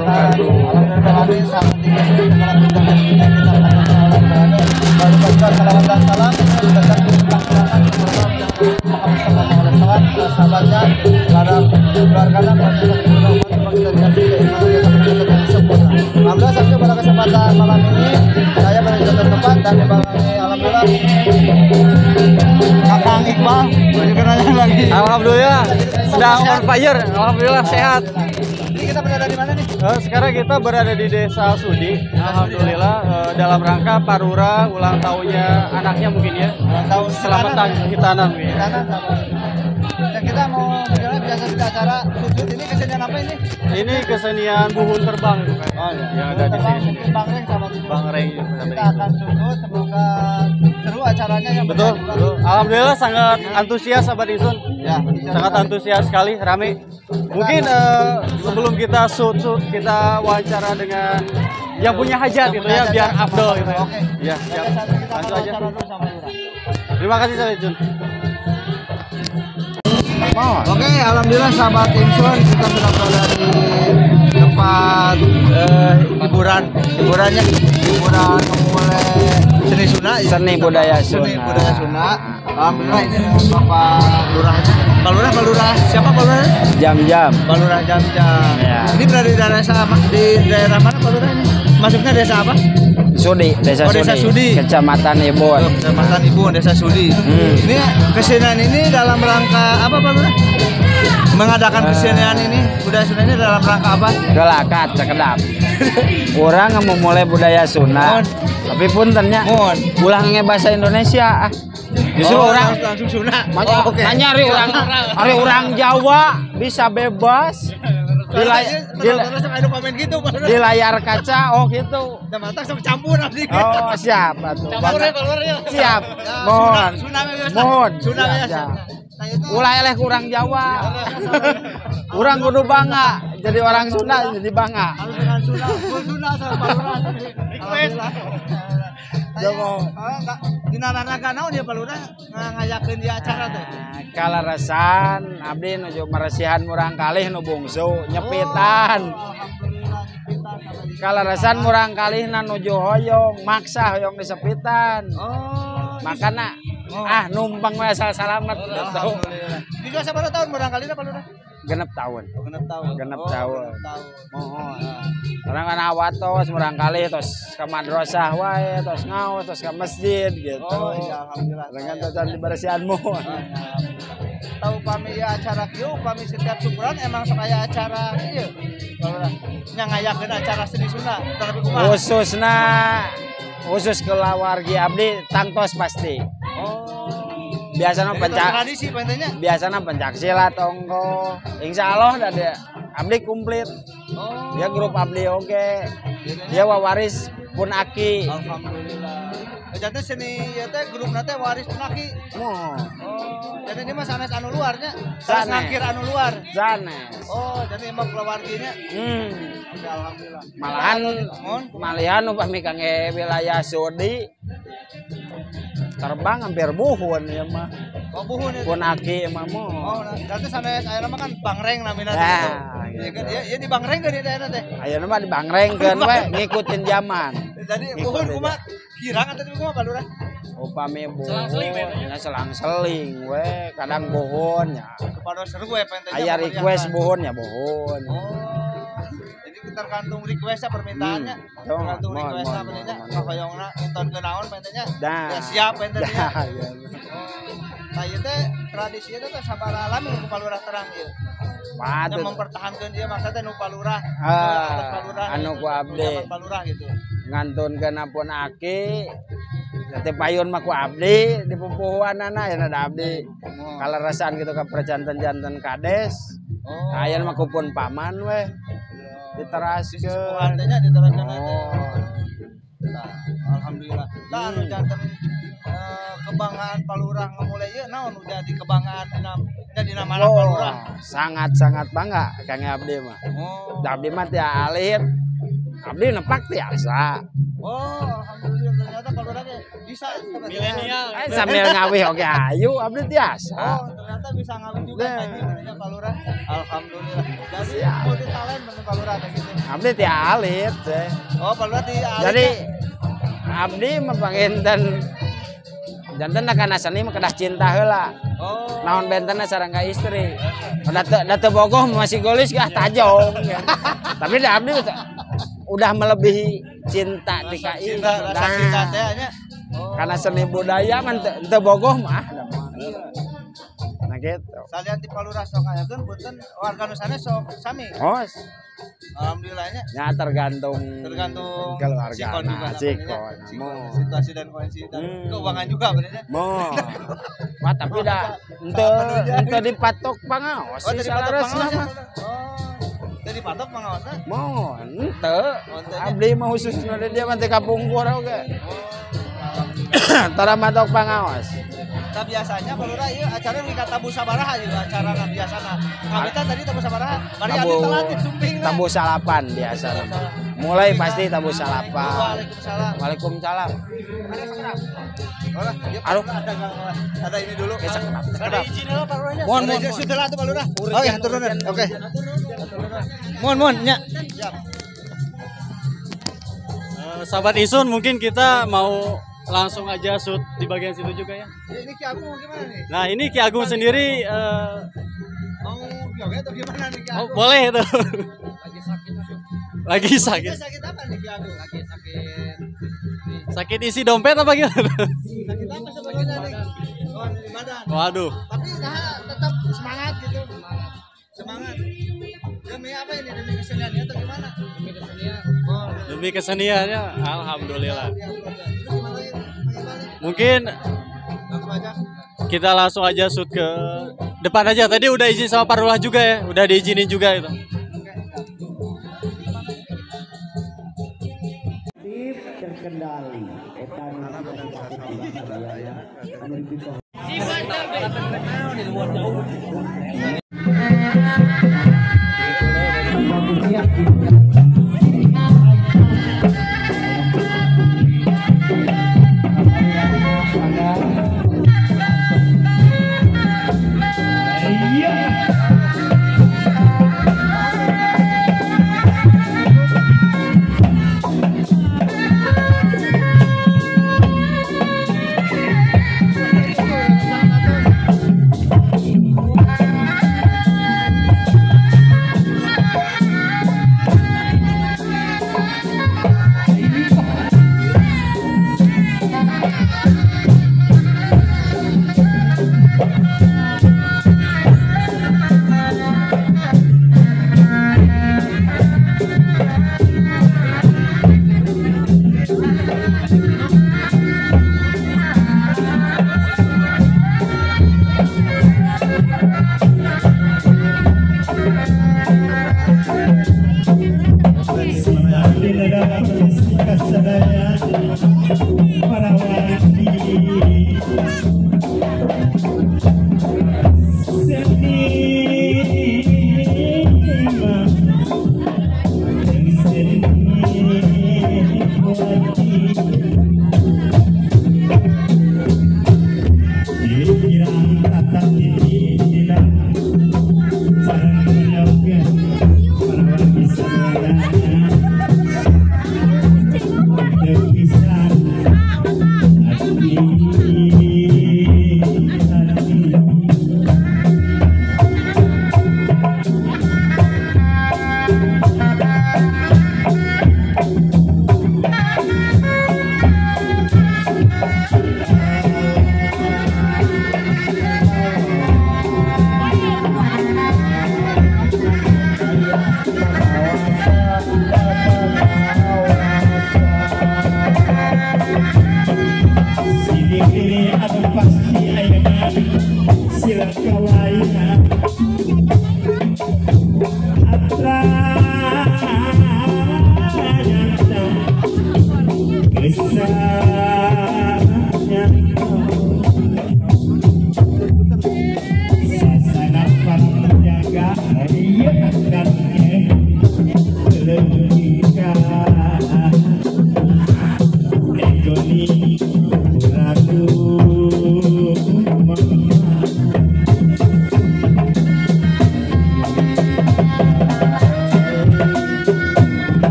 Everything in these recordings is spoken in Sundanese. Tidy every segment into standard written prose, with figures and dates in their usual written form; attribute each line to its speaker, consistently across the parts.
Speaker 1: Wabarakatuh.
Speaker 2: Alhamdulillah sampai pada kesempatan malam ini saya berada di tempat dan dibarengi alhamdulillah Kakang Iqbal berkenalan lagi.
Speaker 1: Alhamdulillah sedang on fire, alhamdulillah sehat.
Speaker 2: Ini kita berada di mana nih?
Speaker 1: Sekarang kita berada di Desa Sudi. Alhamdulillah dalam rangka Parura ulang tahunnya anaknya mungkin ya.
Speaker 2: Ulang tahun
Speaker 1: selamatan hitanan.
Speaker 2: Hitanan. Dan kita mau berjalan biasa di acara sujud. Ini kesenian apa ini?
Speaker 1: Ini kesenian buhun terbang itu kan.
Speaker 2: Oh iya.
Speaker 1: Yang ada di sini.
Speaker 2: Bangreng sama
Speaker 1: Bangreng.
Speaker 2: Kita akan sujud, semoga seru acaranya yang
Speaker 1: betul. Betul. Alhamdulillah sangat antusias sahabat Ingsun.
Speaker 2: Ya,
Speaker 1: sangat antusias sekali, rame. Mungkin sebelum kita sujud kita wawancara dengan yang punya hajat gitu ya, biar afdol gitu ya.
Speaker 2: Oke.
Speaker 1: Ya, siap. Langsung aja. Terima kasih sahabat Ingsun.
Speaker 2: Oke, alhamdulillah sahabat Ingsun, kita sudah berada di tempat hiburan, hiburannya hiburan memulai seni Sunda,
Speaker 3: seni budaya Sunda.
Speaker 2: Seni budaya Sunda. Alhamdulillah ini dengan Bapak Lurah. Pak Lurah, Pak Lurah, siapa Pak Lurah?
Speaker 3: Jam-jam.
Speaker 2: Pak Lurah Jam-jam.
Speaker 3: Ya.
Speaker 2: Ini berada di daerah di daerah mana Pak Lurah ini? Masuknya desa apa?
Speaker 3: Sudi, desa,
Speaker 2: oh, desa Sudi.
Speaker 3: Kecamatan Ibun.
Speaker 2: Oh, Kecamatan Ibun, Desa Sudi. Ini kesenian ini dalam rangka apa Pak Lurah? Mengadakan kesenian ini, budaya Sunda ini dalam rangka apa?
Speaker 3: Gelakat, sekedap. Orang memulai budaya Sunda. Tapi puntennya, ulah nge bahasa Indonesia. Justru
Speaker 2: oh,
Speaker 3: orang
Speaker 2: langsung Sunda.
Speaker 3: Oh, okay. Nanya ari orang Jawa bisa bebas. Di,
Speaker 2: gitu,
Speaker 3: di layar kaca, oh gitu.
Speaker 2: Campur.
Speaker 3: Oh siap, atuh. Siap.
Speaker 2: Mohon.
Speaker 3: Mohon. Ulah eleh kurang Jawa. Urang kudu bangga jadi orang Sunda, jadi bangga.
Speaker 2: Harus dengan Sunda, full Sunda sama Pak Lurah. Request. Dina raraga naon ya Pak Lurah ngayakeun di acara teh?
Speaker 3: Kaleresan abdi nuju meresihan murang kalih nu bungsu nyepitan. Kaleresan murang kalihna nuju hoyong maksa hoyong disepitan. Makana numpang we asal salamet gitu.
Speaker 2: Alhamdulillah. Juga sabaraha tahun murang kalihna Pak Lurah?
Speaker 3: 6 tahun.
Speaker 2: Oh, 6 tahun.
Speaker 3: 6 tahun. Mohon. Orang kan awatos murang kalih tos ke madrasah wae, tos ngaos, tos ke masjid gitu.
Speaker 2: Oh iya alhamdulillah.
Speaker 3: Dengan tosan dibersihanmu.
Speaker 2: Tahu pami ya acara kieu, pami setiap syukuran emang sok aya acara ieu. Nya ngayakeun acara seni Sunda, tapi kumaha?
Speaker 3: Khususna khusus keluarga abdi tangtos pasti.
Speaker 2: Oh.
Speaker 3: Biasana pencak
Speaker 2: tradisi pentenya.
Speaker 3: Biasana pencak silat ongko. Insyaallah ada abdi komplit.
Speaker 2: Oh.
Speaker 3: Dia grup abdi oke. Dia wawaris pun aki.
Speaker 2: Alhamdulillah. Jadi seni ya teh grup teh waris pun aki.
Speaker 3: Oh.
Speaker 2: Oh, jadi ini mah sanes anu luarnya. Sanes ngakir anu luar.
Speaker 3: Sanes.
Speaker 2: Oh, jadi emang keluarganya. Oke, alhamdulillah.
Speaker 3: Malahan malihan upami kangge wilayah Sudi terbang hampir buhun ya mah.
Speaker 2: Oh, buhun ya.
Speaker 3: Pun aki mah mo.
Speaker 2: Oh, berarti sanes ayeuna mah kan Bangreng namina teh.
Speaker 3: Nah,
Speaker 2: gitu. Ya kan ya di Bangreng di daerah teh.
Speaker 3: Ayeuna mah di Bangrengkeun we ngikutin zaman.
Speaker 2: Jadi buhun kumaha girang atau kumaha Pak Lurah?
Speaker 3: Upami buhun ya selang-seling we, kadang buhun ya.
Speaker 2: Kepada seru we pentenya.
Speaker 3: Aya request buhun ya buhun.
Speaker 2: Oh. Jadi tergantung requestnya permintaannya. Tergantung requestnya pentenya. Kahoyongna nonton ke naon pentenya. Ya siap pentenya. Nah, ieu teh tradisi itu teh sabaraha lami nu Pak Lurah terang ieu.
Speaker 3: Patut
Speaker 2: mempertahankan dia maksudnya nu Pak Lurah, atas Pak Lurah,
Speaker 3: anu ku abdi.
Speaker 2: Pak Lurah gitu.
Speaker 3: Ngantunkeun pun aki, teh payun mah ku abdi di pupuhuanana ya ada abdi. Kaleresan gitu ka perjanten-janten kades.
Speaker 2: Oh.
Speaker 3: Aya mah ku pun paman weh. Diteraskeun.
Speaker 2: Disepuhan teh nya diteraskeun teh. Nah, alhamdulillah. Tah anu janten kebanggaan Pak Lurah ngemulai ieu naon nu jadi kebanggaan dina dina mana Pak Lurah?
Speaker 3: Sangat-sangat bangga Kang abdi mah.
Speaker 2: Oh.
Speaker 3: Abdi mah teu alit. Abdi nepak tiasa.
Speaker 2: Oh, alhamdulillah ternyata Pak Lurah ge Bisa
Speaker 1: milenial.
Speaker 3: Sambil ngawih oke ayu abdi tiasa.
Speaker 2: Oh, ternyata bisa ngawih juga Pak Pak Lurah. Alhamdulillah. Jadi multi talent bener Pak Lurah gitu.
Speaker 3: Abdi ti alit.
Speaker 2: Oh, Pak Lurah ti alit.
Speaker 3: Jadi abdi mah panginten janten kana seni mah kedah cinta heula.
Speaker 2: Oh.
Speaker 3: Naon bentenna sareng ka istri. Da teu bogoh masih golis gah tajong. Tapi da abdi udah melebihi cinta ti ka
Speaker 2: cinta, rasa cinta teh nya.
Speaker 3: Oh. Karena seni budaya mah teu bogoh mah. Nah gitu.
Speaker 2: Salian ti Pak Lurah sok ayakeun punten warga nu sanes sok sami.
Speaker 3: Oh.
Speaker 2: Alhamdulillah nya.
Speaker 3: Ya tergantung keluarga
Speaker 2: sikon juga,
Speaker 3: sikon.
Speaker 2: Situasi dan kondisi dan keuangan juga benernya.
Speaker 3: Mo. Wah, tapi dah henteu dipatok pangaos.
Speaker 2: Oh,
Speaker 3: saleresna mah.
Speaker 2: Oh. Teu dipatok pangaosna?
Speaker 3: Mo, henteu. Abdi mah khususna di dieu mah teh kapungkur oge. Tara matok pangaos.
Speaker 2: Nah biasanya Pak Lurah ieu acara di tabuh sabaraha ieu acara biasana. Ngawitan tadi tabuh sabaraha, mari abdi telat sumping.
Speaker 3: Tabuh salapan biasa. Mulai pasti tabuh salapan.
Speaker 2: Waalaikumsalam.
Speaker 3: Waalaikumsalam.
Speaker 2: Aduh, ada ini dulu.
Speaker 1: Ada izin heula Pak Lurahnya.
Speaker 2: Mohon mohon sudah tuh Pak Lurah. Oh ya, turun. Oke. Mohon mohon nya. Siap.
Speaker 1: Sahabat Isun, mungkin kita mau langsung aja shoot di bagian situ juga ya.
Speaker 2: Ini Ki Agung mau gimana nih?
Speaker 1: Nah ini Ki Agung sendiri
Speaker 2: mau joget atau gimana nih Ki Agung?
Speaker 1: Oh, boleh itu.
Speaker 4: Lagi sakit.
Speaker 1: Lagi sakit.
Speaker 2: Sakit apa nih Ki Agung?
Speaker 4: Lagi sakit.
Speaker 1: Sakit isi dompet apa gimana?
Speaker 2: Sakit apa sebetulnya nih? Oh, di badan.
Speaker 1: Waduh.
Speaker 2: Tapi nah, tetap semangat gitu. Semangat. Semangat. Demi apa ini? Demi keseniannya atau gimana?
Speaker 4: Demi kesenian.
Speaker 2: Oh,
Speaker 1: demi keseniannya, alhamdulillah.
Speaker 2: Terus gimana lagi?
Speaker 1: Mungkin
Speaker 2: langsung aja.
Speaker 1: Kita langsung aja shoot ke depan aja. Tadi udah izin sama Pak Lurah juga ya, udah diizinin juga itu.
Speaker 5: Terkendali.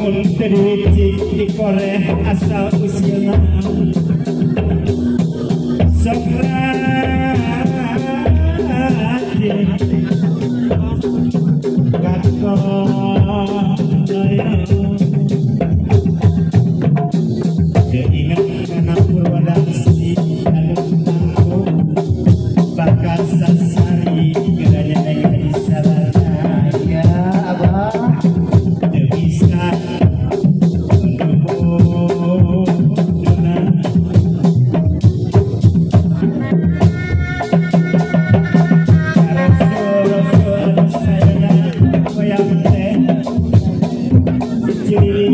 Speaker 5: Lamun teu diwicik dikoreh asal usilna sok rajin keinget karena Purwadaksi anu tangguh bakal sasari geranya di sarana ya abah teu bisa menubuhna rasul sayana koyang teh ciri.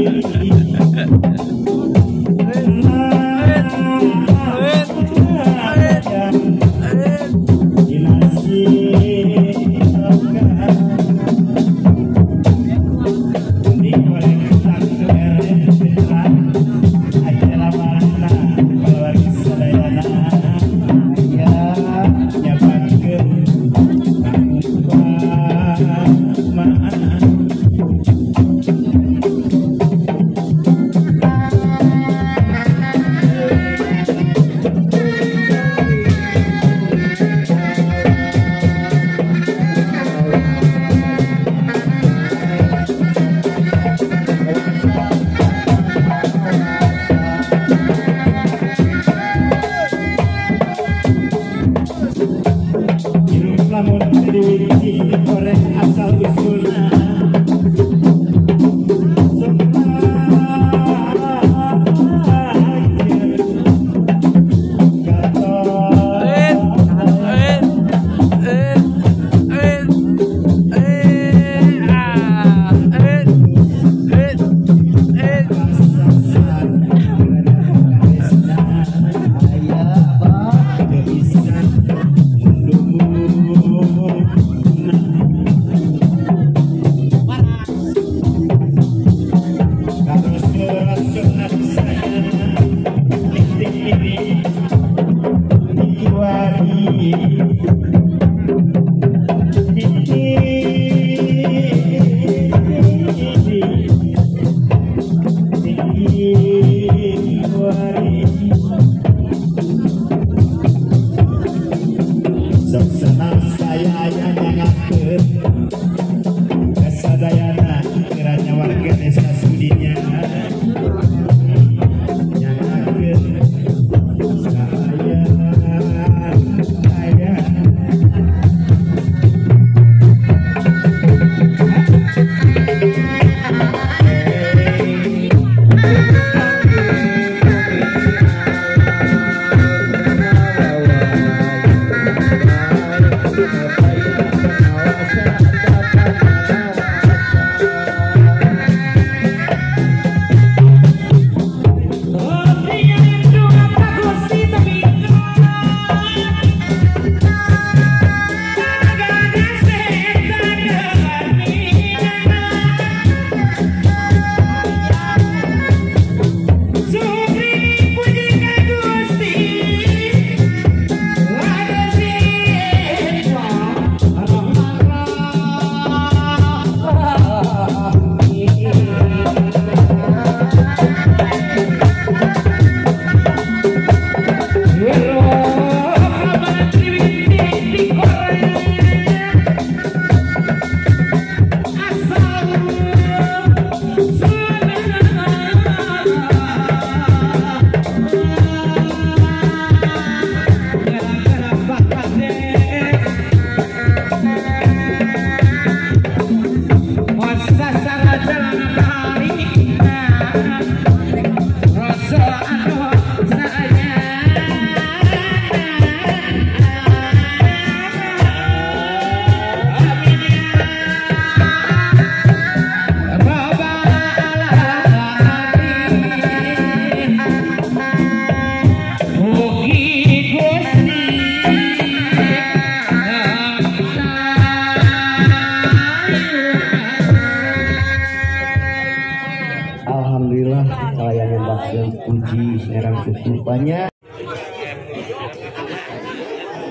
Speaker 6: Alhamdulillah kalayan nyembahkeun puji serang syukur banyak.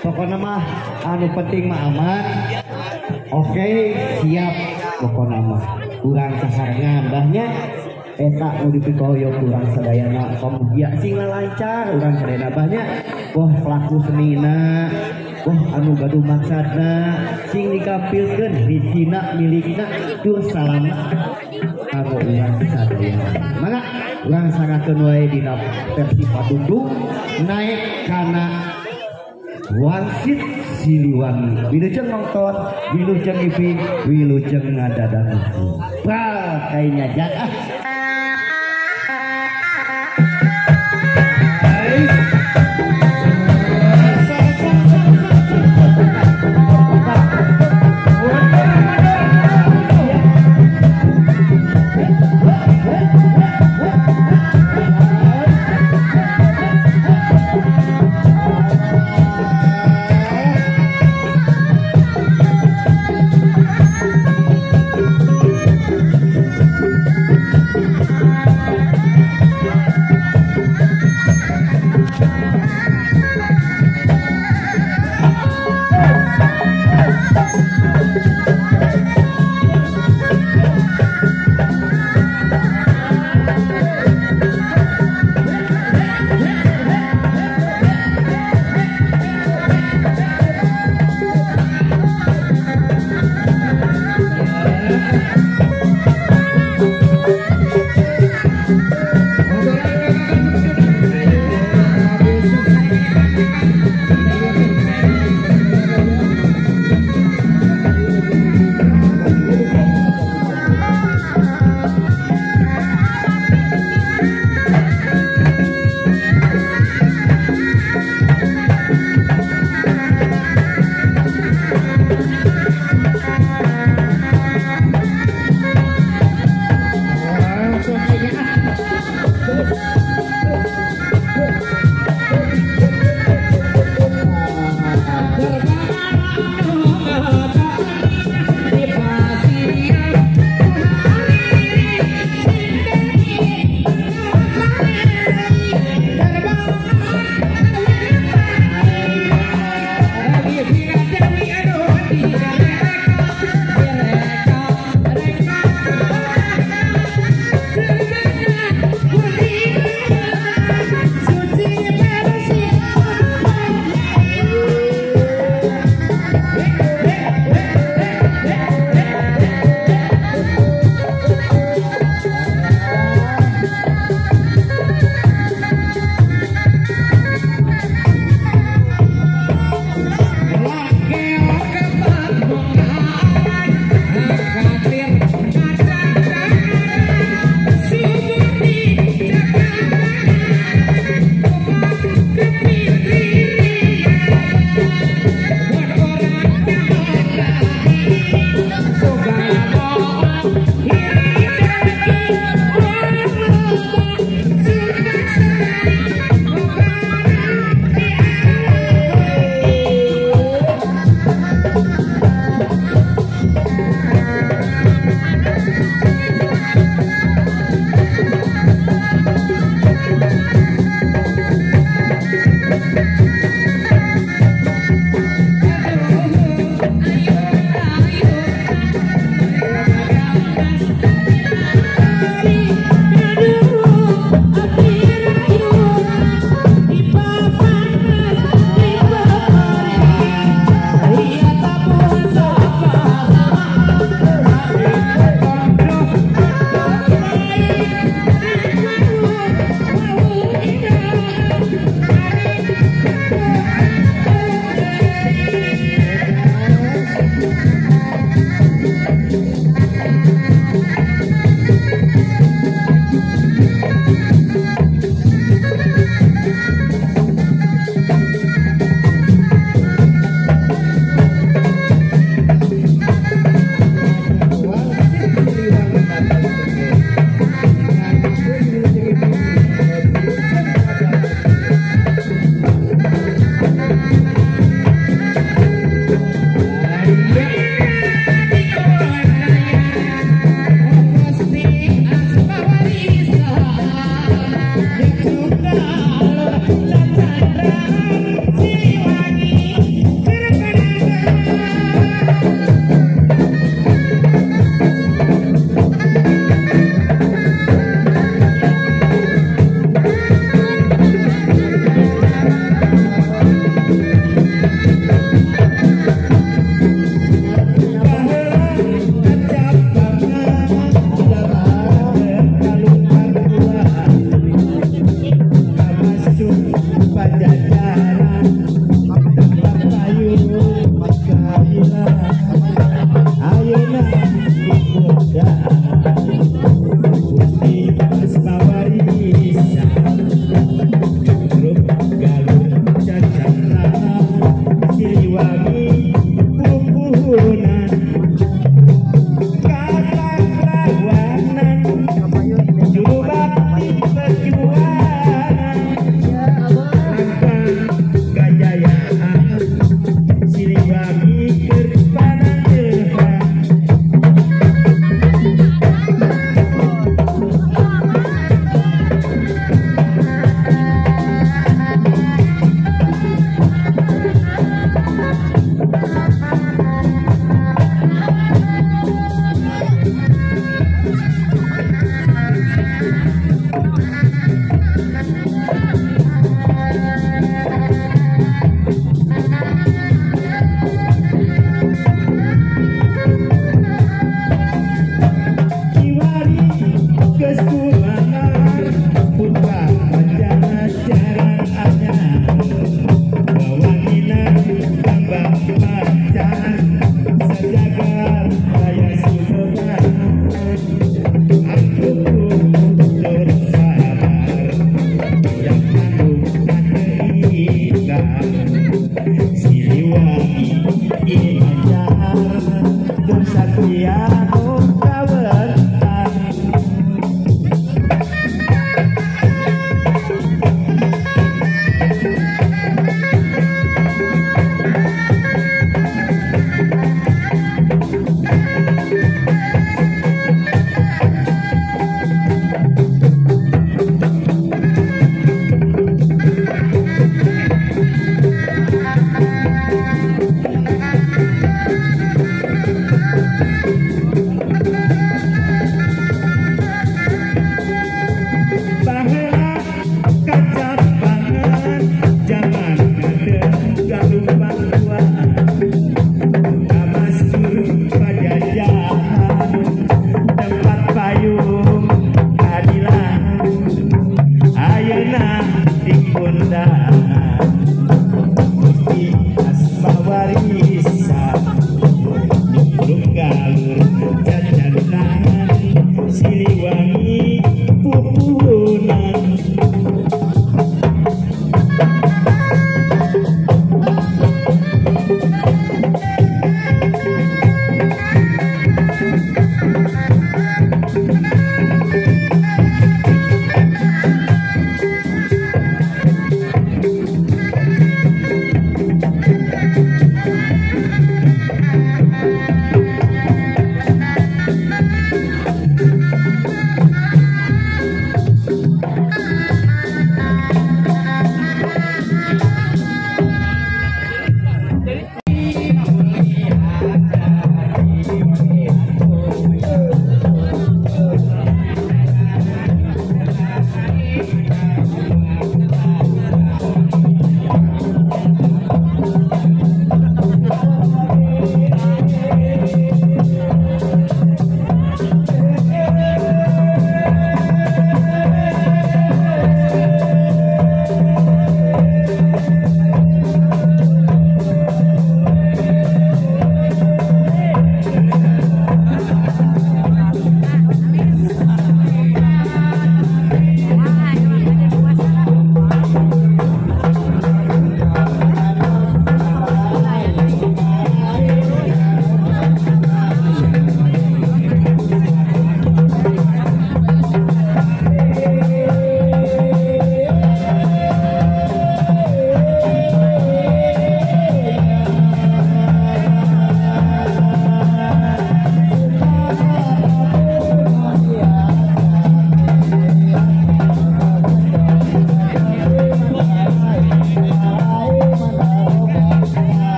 Speaker 6: Pokoknya mah anu penting mah aman. Oke, siap pokoknya mah. Urang sasarengan bahnya Eta nu dipikohoyong urang sadayana pamugia sing lancar urang sadayana banyak boh pelaku senina boh anu gaduh maksadna sing dikapilkeun rizkina milikna tur salamat kanggo urang sadayana. Mangga urang sangakeun wae dina versi padungdung naik kana wangsit Siliwangi. Wilujeng nonton, wilujeng iping, wilujeng ngadadangu. Bah, kayaknya ah.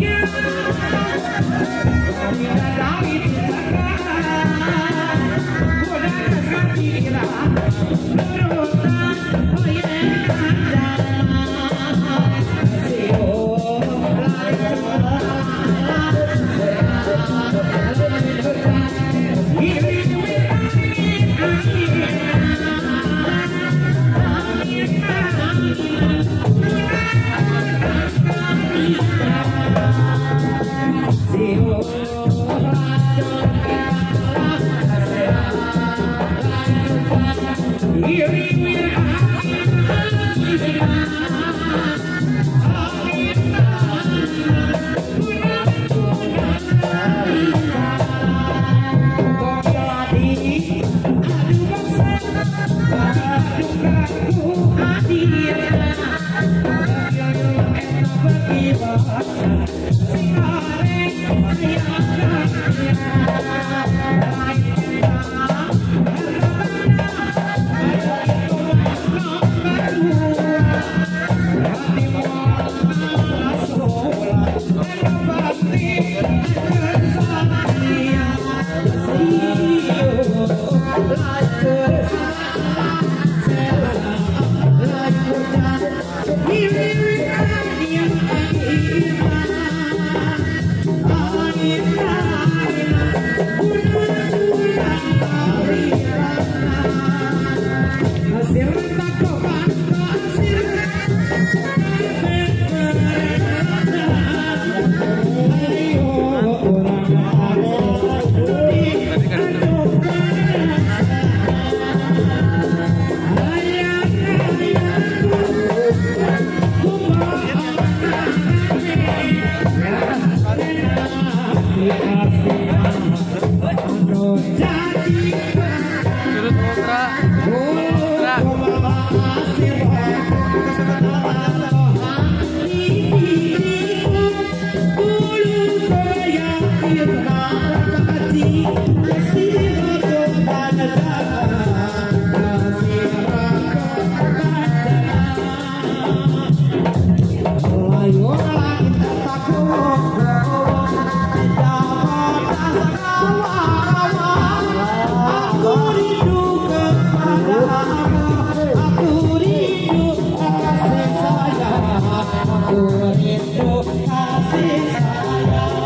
Speaker 5: Yeah. Aku rindu kasih sayang.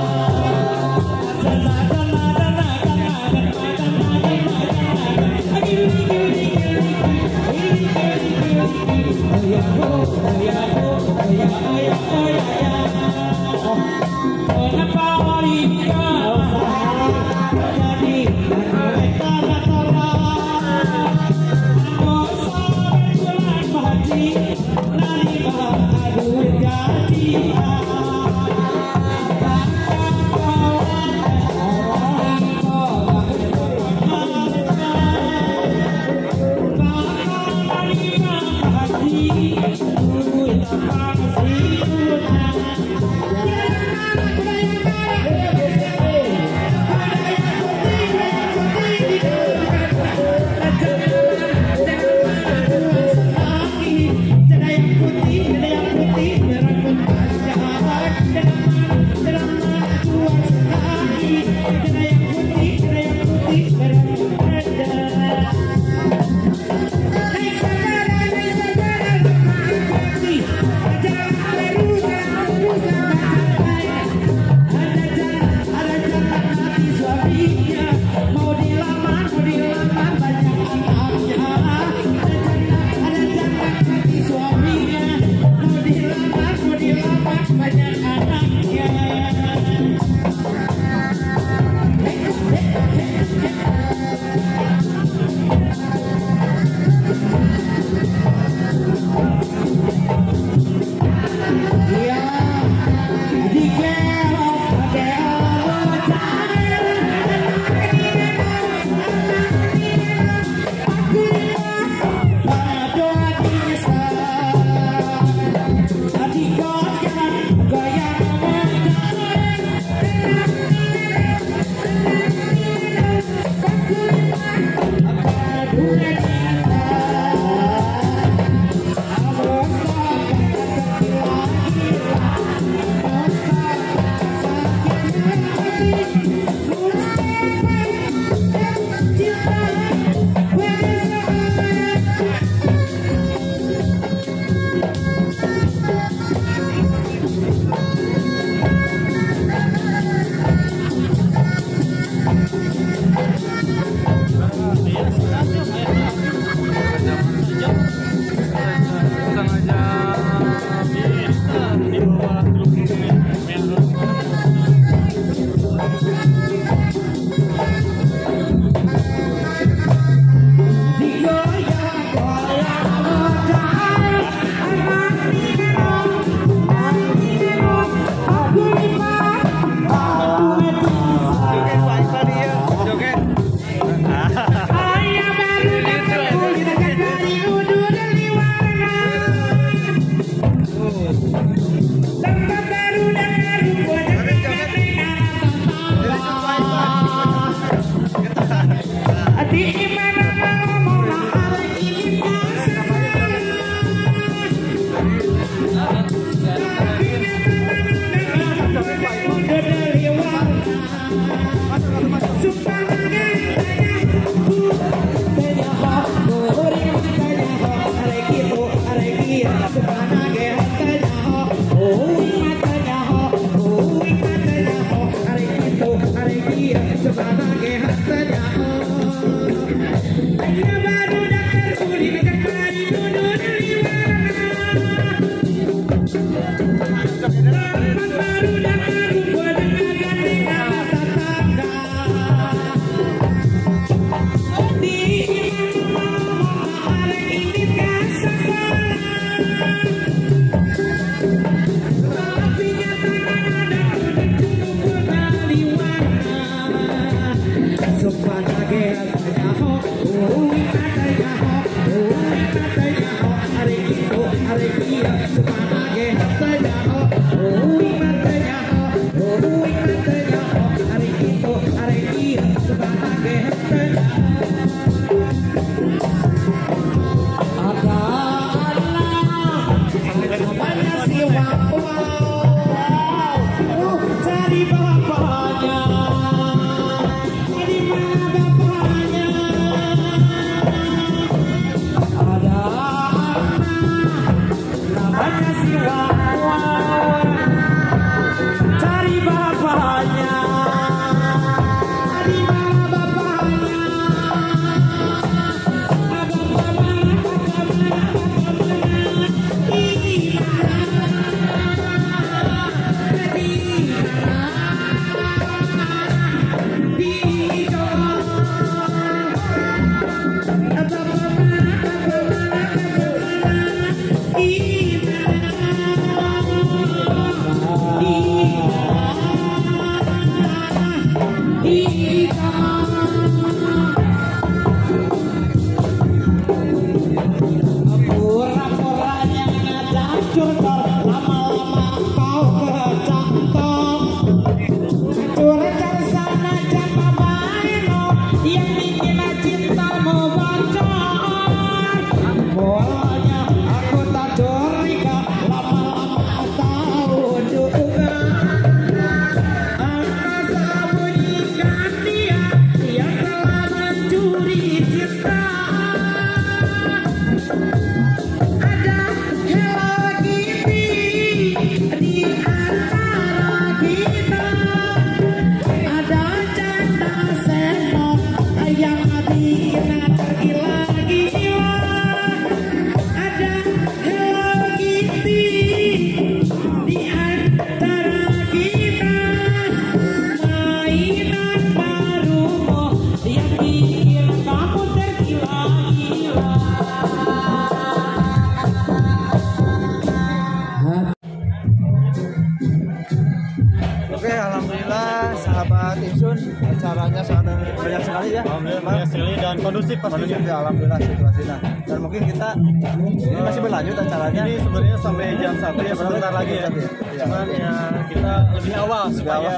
Speaker 2: Sahabat Insun, acaranya sangat banyak sekali ya.
Speaker 1: Alhamdulillah banyak sekali dan kondusif pastinya.
Speaker 2: Kondusif ya, alhamdulillah situasinya. Dan mungkin kita ini masih berlanjut acaranya.
Speaker 1: Ini sebenarnya sampai jam 1 ya, sebentar lagi ya.
Speaker 2: Ya.
Speaker 1: Cuman ya kita lebih awal supaya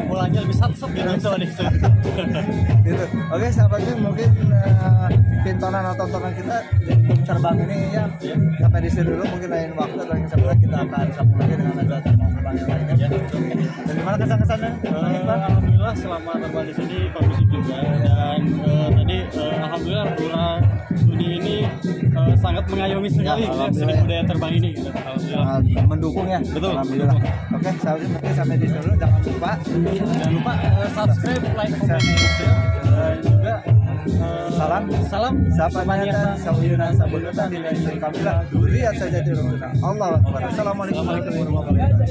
Speaker 1: pulangnya lebih sat-sat gitu soal itu.
Speaker 2: Gitu. Oke, sahabat Insun, mungkin pintonan atau tontonan kita untuk terbang ini ya, sampai di sini dulu. Mungkin lain waktu dan kesempatan kita akan sambung lagi dengan acara terbang yang lainnya.
Speaker 1: Ya.
Speaker 2: Dan gimana kesan-kesannya?
Speaker 1: Alhamdulillah selama terbang di sini kondusif juga, dan tadi alhamdulillah Lurah Sudi ini sangat mengayomi sekali
Speaker 2: Ya,
Speaker 1: seni budaya terbang ini gitu. Alhamdulillah.
Speaker 2: Mendukung ya.
Speaker 1: Betul.
Speaker 2: Alhamdulillah. Oke, sahabat mungkin sampai di sini dulu. Jangan lupa
Speaker 1: subscribe, like, comment, dan share, dan juga
Speaker 2: salam
Speaker 1: salam
Speaker 2: sapanyata sauyunan sabulutan di kamila lihat saja di rumah. Allah Akbar. Assalamualaikum warahmatullahi wabarakatuh.